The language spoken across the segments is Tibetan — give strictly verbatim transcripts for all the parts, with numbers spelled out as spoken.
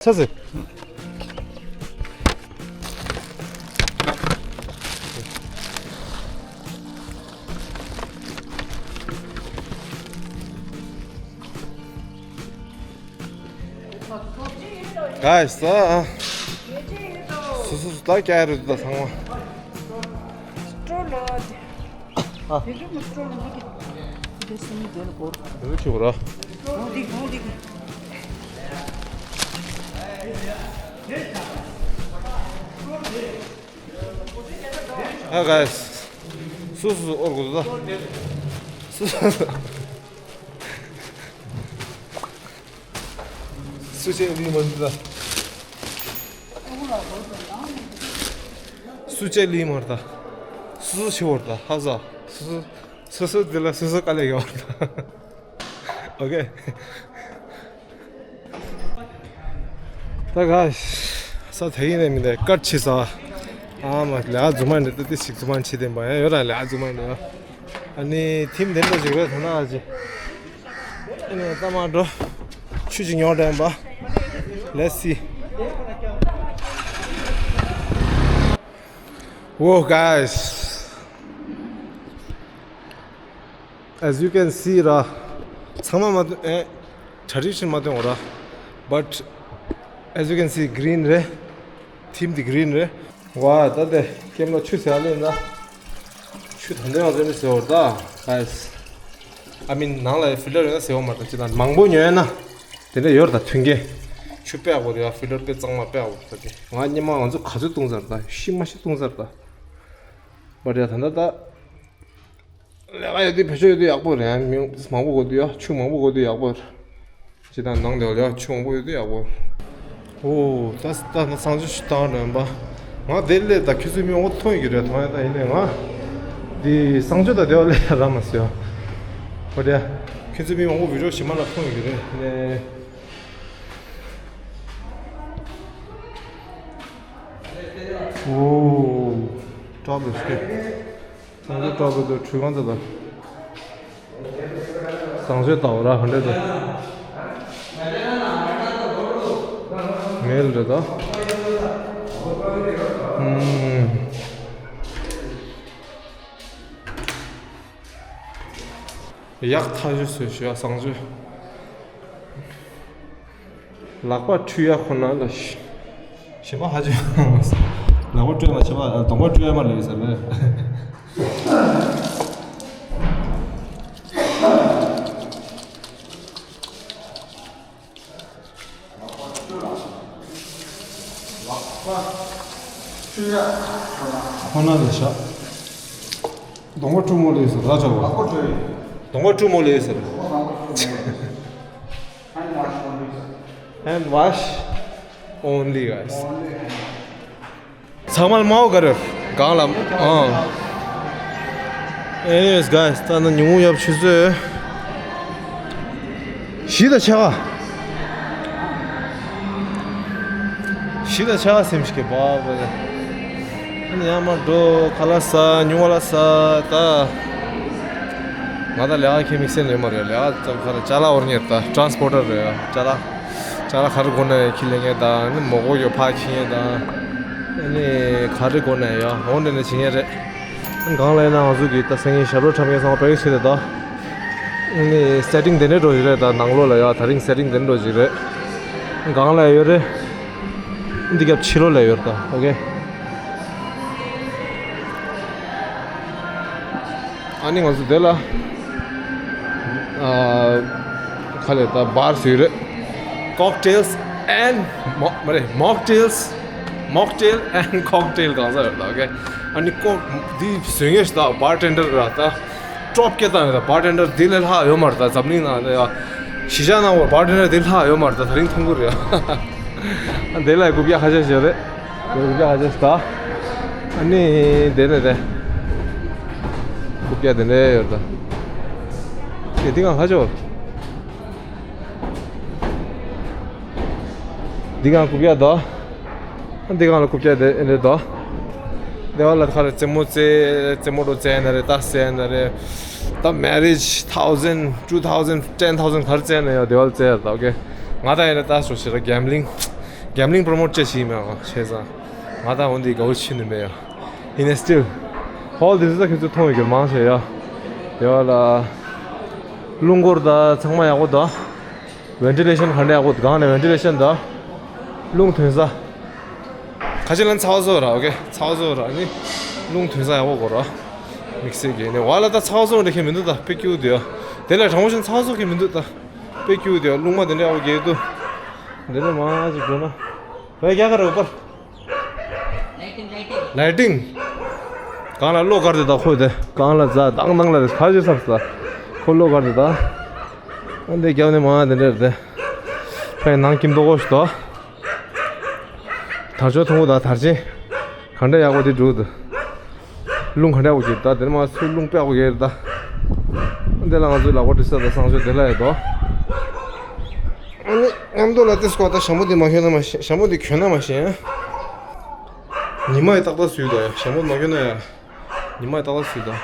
ཚ་ཚ། Guys, ད་སུ་སུ་སུ་ད་ཀྱ་རུ་ད་ཚང་མ། སྤྲོ་ལོ། ཨ། དེ་རུ་མི་སྤྲོ་ལོ་འདི་གི། དེ་སུ་མི་དེ་ལ་གོ། དེ་རུ་ཆུ་ར། འོ་འདི་འོ་འདི་གི། ཨ། Guys, སུ་སུ་སུ་ཨོར་གོ་ད། སུ་སུ་སུ་ཅེ་ལི་མར་ད། སུ་ཅེ་ལི་མར་ད། སུ་སུ་ཆེ་བར་ད། ཧ་ཟ། སུ་སུ་སུ་སུ་དེ་ལ་སུ་སུ་དཀའ་ལས་ཡོད་བར་ད། Okay. ད་ག་ས་དེ་ཡིན་ནས་མི་འདའི་སྐར་ཆེ་ས། ཨ་མ་ལས་ཨ་རྫུན་མ་འདྲ་ད་དེ་ཞིག་རྫུན་མ་ཆེ་ལྡན་པ་ཡང་ཡོད་ར་ལས་ཨ་རྫུན་མ་འདྲ། ཨ་ནི་ཐིམ་དེ་འདྲ་ཞིག་རེད་ཐ་ན་ཨ་ཅེ། ཨ་ནི་ད་མ་འགྲོ། ཆུ་ཅིག་ཉོ་དྲན་པ། Let's see. Whoa, guys. As you can see ར། ཚང་མ་མ་ཨེ། tradition མ་སྟོན་འོ་ར། But as you can see, green རེད། ཐིམ་དེ་green རེད། ཝ་ད་དེ་ཀེམ་ལ་ཆུ་ཟེར་ལེ་ན། ཆུ་ད་འདྲ་ཡང་ཟེར་ནི་ཟེར་བར་ད། Guys, I mean, ནང་ལ་ཕི་ལ་ཊར་ཡོད་ན་ཟེར་བ་མ་རེད་ད། ཅི་ད་མང་པོ་ཉོས་ན། དེ་འདྲ་ཡོད་རེད་ད་མཐུན་རྐྱེན། ཆུ་དཔེ་ཡག་པོ་རེད་ཡ། ཕི་ལ་ཊར་དཔེ་གཙང་མ་དཔེ་ཡག་པོ་རེད་ད་དེ། ང་སྙེ་མ་ང་ཚོ་ག་ཚོད་བཏུང་ཚར་ད། ཤི་མ་ཤི་བཏུང་ཚར་ད། བར་ཡ་ད་ད་ད། ལས་ཀ་ཡོད་དུས་བེད་སྤྱོད་ཡོད་དུས་ཡག་པོ་རེད། མི་མང་པོ་དགོས་དུས་ཡ། ཆུ་མང་པོ་དགོས་དུས་ཡག་པོ་རེད། ཅི་དང་ནང་དེ་བ་ལ་ཡ་ཆུ་མང་པོ་ཡོད་དུས་ཡག་པོ་རེད། ཨོ་ད་ད་ན་གསང་སྤྱོད་ཞུ་སྟངས་རན་པ། ང་དེ་ལས་ད་ཁྱོད་ཚོའི་མི་འོ་མཐོང་ཡོད་ཀྱི་རེད། མཐོང་ཡ་ད་ཡིན་ནས་ང་འདི་གསང་སྤྱོད་ད་དེ་བ་ལས་ཡ་ར་མ་ཟེར་ཡ། ཨོ་དེ་ཁྱོད་ཚོའི་མི་མང་པོ་བི་ཌིའོ་ཞིག་མ་ལ་མཐོང་ཡོད་ཀྱི་རེད་ནས། ཨོ། ཀྲོ་བི་སི་ཀེ་ཊི། གསང་སྤྱོད་ཀྲོ་བི་དུ་ཁྲུས་ཁང་དུ་དང་། གསང་སྤྱོད་ལྟ་བུ་ར་ཧན་ཌེ་དུ། མེལ་རེད་ད། ཨུམ། ཡག་ཐག་ཆོད་བཟོས་ཞུ་ཡ་གསང་སྤྱོད། ལག་པ་འཁྲུ་ཡ་ཁོ་ན་ལ་ཞི་བྱེད་པ་ཧ་ཅང་། ལག་པ་འཁྲུ་ཡ་མ་བྱེད་པ་གདོང་པ་འཁྲུ་ཡ་མ་ལས་ཟེར་ལ། ཁོ་ན་ལ་ཤ། གདོང་པ་འཁྲུ་མོ་ལས་ཟེར་ར་ཆ་བ། གདོང་པ་འཁྲུ་མོ་ལས་ཟེར། Hand wash only, guys. ཚང་མ་ལ་མའོ་ག་རེ་གང་ལ་ཨང་། Anyways, guys, ད་ནི་ཉུང་ཡབ་ཆུ་ཚོད་བཞི་དང་ཕྱེད་ཀ། བཞི་དང་ཕྱེད་ཀ་སེམས་ཤིག་གི་བ་བ་ལ། ཨ་ནི་ཡང་མ་འགྲོ་ཁ་ལག་ཟ་ཉུང་བ་ལ་ཟ་ད། ང་ད་ལས་ཀ་ཁྱེད་དམིགས་བསལ་ཡོད་མ་རེད། ལས་ཀ་ཙམ་ཁ་ལ་ཅ་ལག་འོར་ཉེར་ད་ཊ་རན་སི་པོར་ཊར་རེད་ཡ། ཅ་ལག་ཅ་ལག་ག་རེ་དགོས་ན་ཡང་ཁྱི་ལེན་མཁན་དང་ནི་མོག་གོ་ཡོད་ཕ་ཁྱི་མཁན་དང་། ཨ་ནི་ག་རེ་དགོས་ན་ཡང་འོང་ནས་ནས་བྱེད་མཁན་རེད། ཨ་ནི་གང་ལ་ཡིན་ན་ང་ཚོ་གི་ད་སང་ཉིན་ཞབས་བྲོ་འཁྲབ་མཁན་ཚང་མ་པེ་རིས་ཕྱིན་ཏེ་ད། ཨ་ནི་སེ་ཊིང་དེ་འདྲའི་འགྲོ་བཞིན་རེད། ད་ནང་ལོགས་ལ་ཡ་དེ་རིང་སེ་ཊིང་དེ་འདྲ་འགྲོ་བཞིན་རེད། གང་ལ་ཡོད་རེད། འདི་རྒྱབ་ཕྱི་ལོགས་ལ་ཡོད་རེད་ད། ཨོ་ཁེ། ཨ་ནི་ང་ཚོ་དེ་ལ། ཨ། ག་ལེར་ད་བར་ཟེར་རེད། Cocktails and མོ་མ་རེད། Mocktails, mocktail and cocktail གང་ཟག་ཡོད་ད། ཨོ་ཁེ། ཨ་ནི་ཀོག་འདི་བཟོས་ངེས་ཤིག་ད་བར་ཊེན་ཌར་ར་ད། ཀྲོབ་སྐད་བཏང་ཡོད་ད། བར་ཊེན་ཌར་འདི་ལས་ལྷག་ཡོད་མ་རེད་ད། འཛམ་གླིང་ནང་ལ་ཡ། གཞིས་ཆགས་ནང་བར་ཊེན་ཌར་འདི་ལྷག་ཡོད་མ་རེད་ད། དེ་རིང་མཐོང་གི་རེད་ཡ། འདི་ལ་རྐུབ་བཀྱག་ཁ་ཤས་ཤིག་ཡོད་རེད། རྐུབ་བཀྱག་ཁ་ཤས་ཤིག་ད། ཨ་ནི་དེ་ནས་དེ། རྐུབ་བཀྱག་དེ་འདྲ་ཡོད་ད། དེ་འདི་གང་ཁ་ཤས་ཡོད། འདི་གང་རྐུབ་བཀྱག་ད། འདི་གང་ལ་རྐུབ་བཀྱག་དེ་ཨེ་འདྲ་དོ། དེ་བ་ལ་ཁ་རེ་རྩེད་མོ་རྩེ་རྩེད་མོ་འགྲོ་རྩེ་ན་རེ་ད་རྩེ་ན་རེ། ད་མེ་རེཇ་ཐའུ་ཟན་ཊུ་ཐའུ་ཟན་ཊེན་ཐའུ་ཟན་ག་རེ་རྩེ་ན་ཡང་དེ་བ་ལ་རྩེ་ཡ་ད། ཨོ་ཁེ། ང་ད་ཡིན་ན་ད་སོ་ཞེ་ར་གེམ་བི་ལིང་ གེམ་ལིང་པྲོ་མོཊ་ཅེས་ཤིག་མེད་ཨ་བྱས་ཙང་། ང་ད་འོན་ཏེ་དགའ་བོ་ཕྱིན་ནི་མེད་ཡ། ཡིན་ནའི་སི་ཊིལ། ཧོལ་འདི་ཚོ་ད་ཁྱེད་ཚོ་མཐོང་ཡོད་ཀྱི་མང་ཆེ་ཡ། དེ་བ་ལ། རླུང་འཁོར་ད་ཚང་མ་ཡག་པོ་ད། ཝེན་ཊི་ལེ་ཤན་ག་འདྲ་ཡག་པོ་གང་ནས་ཝེན་ཊི་ལེ་ཤན་ད། རླུང་ཐོན་ས། ཁ་ཆེ་ལ་ཚ་བ་བཟོ་ར་ཨོ་ཀེ་ཚ་བ་བཟོ་ར་ནི། རླུང་ཐོན་ས་ཡག་པོ་གོ་ར། དམིགས་བསལ་གྱི་ནི་བ་ལ་ད་ཚ་བ་བཟོ་འདྲ་ཁྱེད་མི་འདུག་ད་དཔེ་སྐྱིད་པོ་འདུག་ཡ། དེ་ལ་གྲང་མོ་ཞིག་ཚ་བ་བཟོ་ཁྱེད་མི་འདུག་ད། དཔེ་སྐྱིད་པོ་འདུག་ཡ། རླུང་མ་དེ་འདྲ་ཡག་པོ་རྒྱག་འདུག་འདི་ནས་མ་ཅིག་འགྲོ་ན། བས་རྒྱ་གར་རོགས་པར། ལའི་ཊིང་། གང་ལ་གློག་སྒར་དེ་དག་ཁོ་དེ་གང་ལ་ཛ་དང་དང་ལ་རེ་ཁ་ཅིག་སབ་ས། ཁོ་གློག་སྒར་དེ་དག་ཨ་འདི་རྒྱབ་ནས་མ་དེ་འདྲ་རེད་དེ། ཕའི་ནང་ཁྱིམ་དོ་གོ་ཞིག་དོ། དར་ལྕོག་མཐོང་གོ་ད་དར་ཆེན། གང་འདྲ་ཡག་པོ་དེ་འགྲུག་དུ། རླུང་ག་འདྲ་ཡག་པོ་གྱིས་ད་དེ་མ་སུ་རླུང་དཔེ་ཡག་པོ་གྱིས་རེད་ད། འདི་ལ་ང་ཚོའི་ལག་པ་འདྲི་ས་དང་གསང་སྤྱོད་དེ་ལ་ཡོད་དོ། ཨ་ནི་མཉམ་དུ་ལ་ཏིས་ཀོ་ད་ཞྭ་མོ་འདི་མ་གྱོན་ན་མ་ཤེས། ཞྭ་མོ་འདི་གྱོན་ན་མ་ཤེས། ཉི་མ་ཡི་ཏག་ཏག་སུས་དོ་ཡ། ཞྭ་མོ་མ་གྱོན་ན་ཡ། ཉི་མ་ཡི་ཏག་ཏག་སུས་དོ།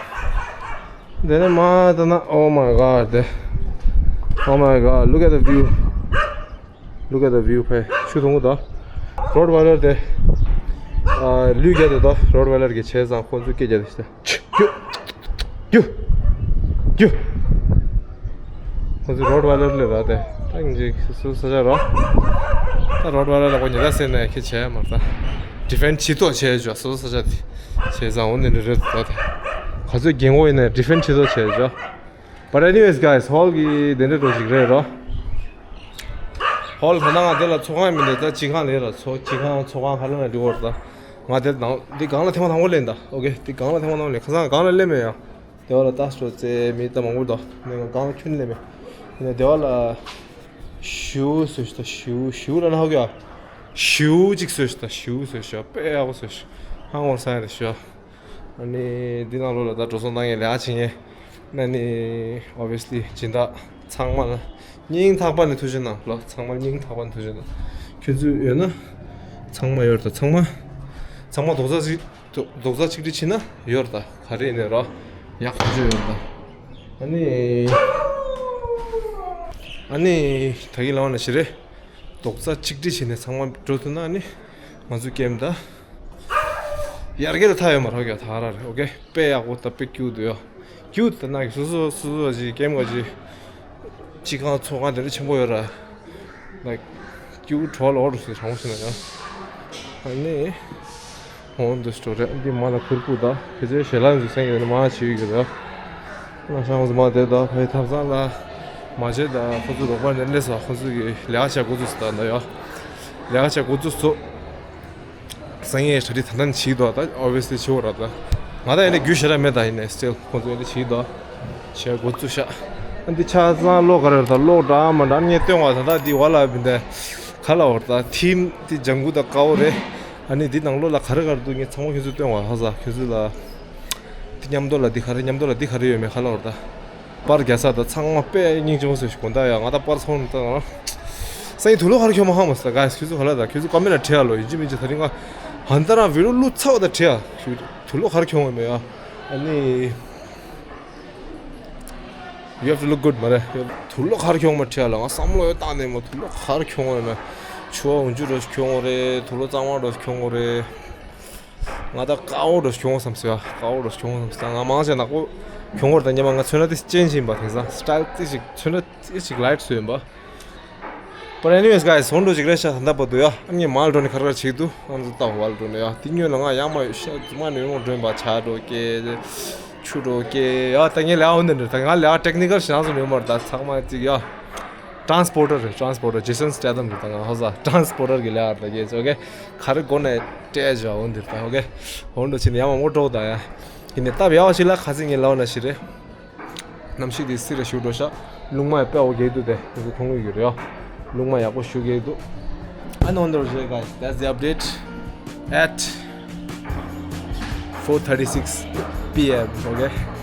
འདི་ནས་མ་ད་ན། Oh my God དེ། Oh my God, look at the view. Look at the view ཕའི་ཆུ་མཐོང་གོ་ད། རོ་ཊི་ཝའི་ལར་དེ། ཨ་ལུས་རྒྱག་དེ་ད་རོ་ཊི་ཝའི་ལར་གྱི་བྱས་ཙང་ཁོ་ཚོས་སྐད་རྒྱག་དེ་ཤི་ད། རྒྱུ། རྒྱུ། རྒྱུ། ཁོ་ཚོས་རོ་ཊི་ཝའི་ལར་ལས་ར་དེ། ད་ངེད་ཀྱི་སོ་སོ་ས་ཆ་ར། ད་རོ་ཊི་ཝའི་ལར་ལ་ཁོ་ཉེ་ད་ཟེར་ནས་ཁྱེད་བྱས་མ་རེད་ད། ཌི་ཕེན་ཌི་བྱེད་དོ་བྱས་ཆོག་སོ་སོ་ས་ཆ་དེ། བྱས་ཙང་འོ་ནི་རེད་རེད་ད་དེ། ག་ཚོད་རྒན་གོག་ཡིན་ནའི་ཌི་ཕེན་ཌི་བྱེད་དོ་བྱས་ཆོག But anyways guys, ཧོལ་གྱི་དེ་འདྲ་འགྲོ་ཞིག་རེད་རོ། ཧོལ་ད་ནང་ང་དེ་ལ་ཚོགས་ཁང་མིན་འདུག་ད་སྤྱི་ཁང་ལས་ར་ཚོགས་སྤྱི་ཁང་ཚོགས་ཁང་ཁ་ལ་ན་འགྲིག་གོ་ར་ད། ང་དེ་ནང་འདི་སྒང་ལ་ཐེངས་མ་དང་པོ་ལེན་ད། ཨོ་ཀེ་འདི་སྒང་ལ་ཐེངས་མ་དང་པོ་ལེན། ཁ་སང་སྒང་ལ་ལེན་མེད་ཡ། དེ་བ་ལ་ཏཱས་ཏྲོ་ཙེ་མི་ད་མང་པོ་འདུག་ནས་ང་སྒང་ཁྱོན་ལེན་མེད། ཡིན་ན་དེ་བ་ལ་ཞུ་སུ་ཞུ་ད་ཞུ་ཞུ་ལ་ན་ཧོ་ཀྱ། ཞུ་གཅིག་སུ་ཞུ་ད་ཞུ་སུ་ཞུ་དཔེ་ཡག་པོ་སུ་ཞུ་ཧང་བོར་ས་ཡ་རེ་ཞུ། ཨ་ནི་འདི་ནང་ལོགས་ལ་ད་འགྲོ་སོང་བཏང་ཡས་ལས་ཨ་ཆེ་ངས། ཨ་ནི་obviously་སྦྱིན་བདག་ཚང་མ་ལ་སྙིང་ཐག་པ་ནས་ཐུགས་རྗེ་གནང་ལོ། ཚང་མ་སྙིང་ཐག་པ་ནས་ཐུགས་རྗེ་གནང་། ཁྱོད་ཚོས་ཡོད་ན་ཚང་མ་ཡོད་རེད་ད། ཚང་མ་ཚང་མ་རྡོག་རྩ་གཅིག་རྡོག་རྡོག་རྩ་གཅིག་སྒྲིལ་བྱས་ན་ཡོད་རེད་ད། ག་རེ་ཡིན་ནའི་རོ་ཡག་ཐག་ཆོད་ཡོད་རེད་ད། ཨ་ནི་ཨ་ནི་ད་གིན་ལབ་པ་ནང་བཞིན་རེད། རྡོག་རྩ་གཅིག་སྒྲིལ་བྱས་ནས་ཚང་མ་འགྲོ་ཐུབ་ན་ཨ་ནི་ང་ཚོའི་ཀེམ་ད། ཡར་རྒྱས་ལ་མཐའ་ཡོད་མ་རེད་ཀྱང་ད་ར་རེད། ཨོ་ཀེ་དཔེ་ཡག་པོ་ད་དཔེ་ཀྱུ་འདུག་ཡ། ཀྱུ་ད་ན་གི་སོ་སོ་སོ་སོ་ཅིག་ཀེམ་ག་ཅིག་སྤྱི་ཁང་ཚོགས་ཁང་དེ་འདྲ་ཆེན་པོ་ཡོད་ར། ལའིཀ་ཀྱུ་གྲོ་ལོ་རུ་སི་གྲང་མོ་ཞིག་ན་ཡ། ཨ་ནི་ཧོན་དུ་སྤྲོ་རེད། འདི་མ་ལ་ཁུར་པུ་ད་ཕལ་ཆེར་ཞལ་ལག་འཛུགས་སེང་གི་མ་བྱེད་ཡོད་ཀྱི་ར། ང་ཤང་ཁོང་ཚོ་མ་དེ་དང་ཕའི་ཐབ་ཚང་ལ་མ་བྱེད་དང་ཁོང་ཚོ་རོགས་པ་ནས་སླེབས་སོང་། ཁོང་ཚོ་གི་ལས་ཀ་བྱེད་འགོ་ཚུགས་སོང་ད་ཡ། ལས་ཀ་བྱེད་འགོ་ཚུགས་སོང་། སང་ཉིན་གྲ་སྒྲིག་ད་ལྟ་ནས་བྱེད་ཀྱི་འདུག་ད་obviously་བྱེད་དགོས་ར་ད། ང་ད་ཡིན་ན་རྒྱུས་ཞེ་དྲག་མེད་ད། ཡིན་ནའི་still་ཁོང་ཚོ་ཡིན་ན་བྱེད་ཀྱི་འདུག་བྱེད་འགོ་ཚུགས་ཤག་ཨ་འདི་ཆ་ཚང་གློག་ག་རེ་རེད་ད། གློག་འདྲ་མ་འདྲ་ངས་སྟོན་བ་ད་ད་འདི་བ་ལ་བིན་ད་ག་ལ་བར་ད་ཐིམ་འདི་ལྗང་གུ་ད་དཀར་པོ་རེད། ཨ་ནི་འདི་ནང་ལོགས་ལ་ག་རེ་ག་རེ་འདུག་ངས་ཚང་མ་ཁྱོད་ཚོ་སྟོན་བ་ཧ་ས་ཁྱོད་ཚོ་ལ། འདི་མཉམ་དུ་ལ་འདི་ག་རེ་མཉམ་དུ་ལ་འདི་ག་རེ་ཡོད་མེད་ག་ལ་བར་ད། པར་རྒྱག་ས་དང་ཚང་མ་དཔེ་སྙིང་རྗེ་མོ་བཟོས་ཤིག་དགོངས་དག་ཡ། ང་ད་པར་ཚོང་ནི་ད་ང་སང་ཉིན་དུག་ལོག་ག་རེ་ཁྱོང་མ་ཧ་མ་སོང་ད། ག་ཁྱོད་ཚོ་ག་ལ་ད་ཁྱོད་ཚོ་ཀ་མེ་ར་བྲིས་ཡ་ལོ། ཡིན་གཅིག་མིན་གཅིག་ད་རིང་ང་ཧན་ད་རང་བི་ཌི་ཡོ་བླུག་ཚར་བ་ད་བྲིས་ཡ། དུག་ལོག་ག་རེ་ཁྱོང་བ་མེད་ཡ། ཨ་ནི། You have to look good མ་རེད། དུག་ལོག་ག་རེ་ཁྱོང་མ་བྲིས་ཡ་ལ་ང་བསམ་བློ་ཡོད་བཏང་ནས་མ་དུག་ལོག་ག་རེ་ཁྱོང་བ་མེད། ཆུ་བ་འོན་ཆུ་རོ་ཁྱོང་བ་རེད། དུག་ལོག་གཙང་མ་རོ་ཁྱོང་བ་རེད། ང་ད་དཀར་པོ་འདྲ་ཞིག་གྱོན་དགོས་བསམ་སོང་ཡ། དཀར་པོ་འདྲ་ཞིག་གྱོན་དགོས་བསམ་སོང་། ང་མང་ཆེ་ནག་པོ་གྱོན་གྱི་ཡོད་རེད་ད། སྔོན་མ་ང་ཚོན་ཁྲ་དེ་ཅན་ཞིག་ཡིན་པ། དེང་སང་སི་ཊའིལ་དེ་ཞིག་ཚོན་ཁྲ་དེ་ཞིག་ལའིཊ་བཟོས་ཡིན་པ། But anyways guys, འོ་འདྲ་ཞིག་རེད་ཤག་ད་ལྟ་བར་དུ་ཡ། ཨ་ནི་མར་འགྲོ་ནས་ག་རེ་ག་རེ་བྱེད་འདུག་ཨ་ནི་ད་བར་འགྲོ་ནས་ཡ། དེ་སྔོན་ལ་ང་ཡག་མ་ཡོད་ཤག་རྫུན་མ་ནས་ཡོང་འགྲོ་ཡིན་པ། ཇ་འདྲ་བོ་སྐྱེལ། ཆུ་འདྲ་བོ་སྐྱེལ་ཡ། ད་ངས་ལས་ཀ་འོ་འདི་འདྲ་ད་ང་ལས་ཀ་ཊེག་ནི་ཀལ་ཞེ་དྲག་བཟོ་ནི་ཡོད་མ་རེད་ད། ཚང་མ་ཅིག་ཡ། ཊ་རན་སི་པོར་ཊར་རེད། ཊ་རན་སི་པོར་ཊར། ཇེ་སོན་སི་ཊེ་ཐམ་རེད་ད། ང་ཧོ་ས་ཊ་རན་སི་པོར་ཊར་གི་ལས་ཀ་རེད་ད། ཡེ་ཨོ་ཀེ། ག་རེ་དགོས་ནའི་སྤྲད་བྱ་འོ་འདིར་ད། ཨོ་ཀེ། འོ་འདྲ་བྱས་ནས་ཡར་མར་མོ་འགྲོ་ད་ཡ། ཡིན་ནའི་སྟབས་ཡག་པ་ཞིག་ལ་ཁ་སང་ངས་ལབ་པ་ནང་བཞིན་རེད། གནམ་གཤིས་འདི་སི་རེ་ཞུ་འགྲོ་ཤག་རླུང་མ་ཡ་དཔེ་འོ་བརྒྱལ་འདུག་དེ་ང་ཚོ་མཐོང་གི་ཡོད་རེད་ཡ། རླུང་མ་ཡག་པོ་ཞུ་བརྒྱལ་འདུག་ཨ་ནི་འོ་འདྲ་བྱས་guys, that's the update at four thirty-six p.m. ཨོ་ཀེ།